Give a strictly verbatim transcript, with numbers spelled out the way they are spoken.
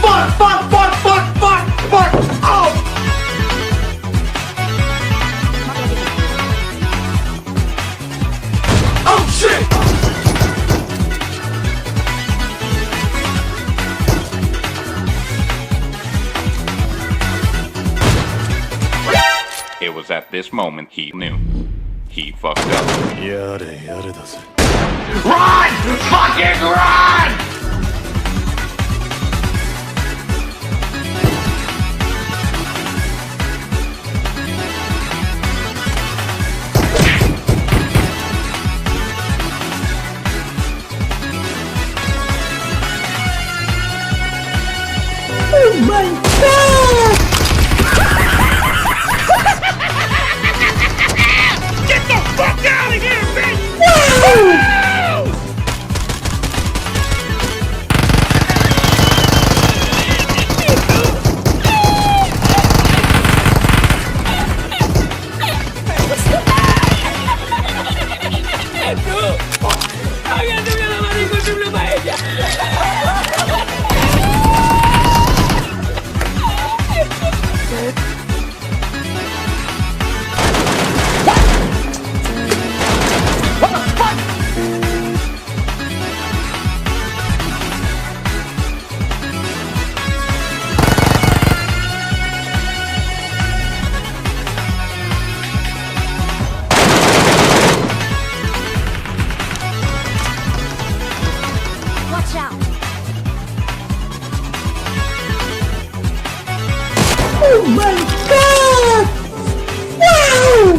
Fuck, fuck, fuck, fuck, fuck, fuck! Oh! Oh shit! It was at this moment he knew. He fucked up. やれやれだぜ。 Run! Fucking run! Oh my god! Get the fuck out of here, bitch! Woo! Watch out! Oh my god! Wow!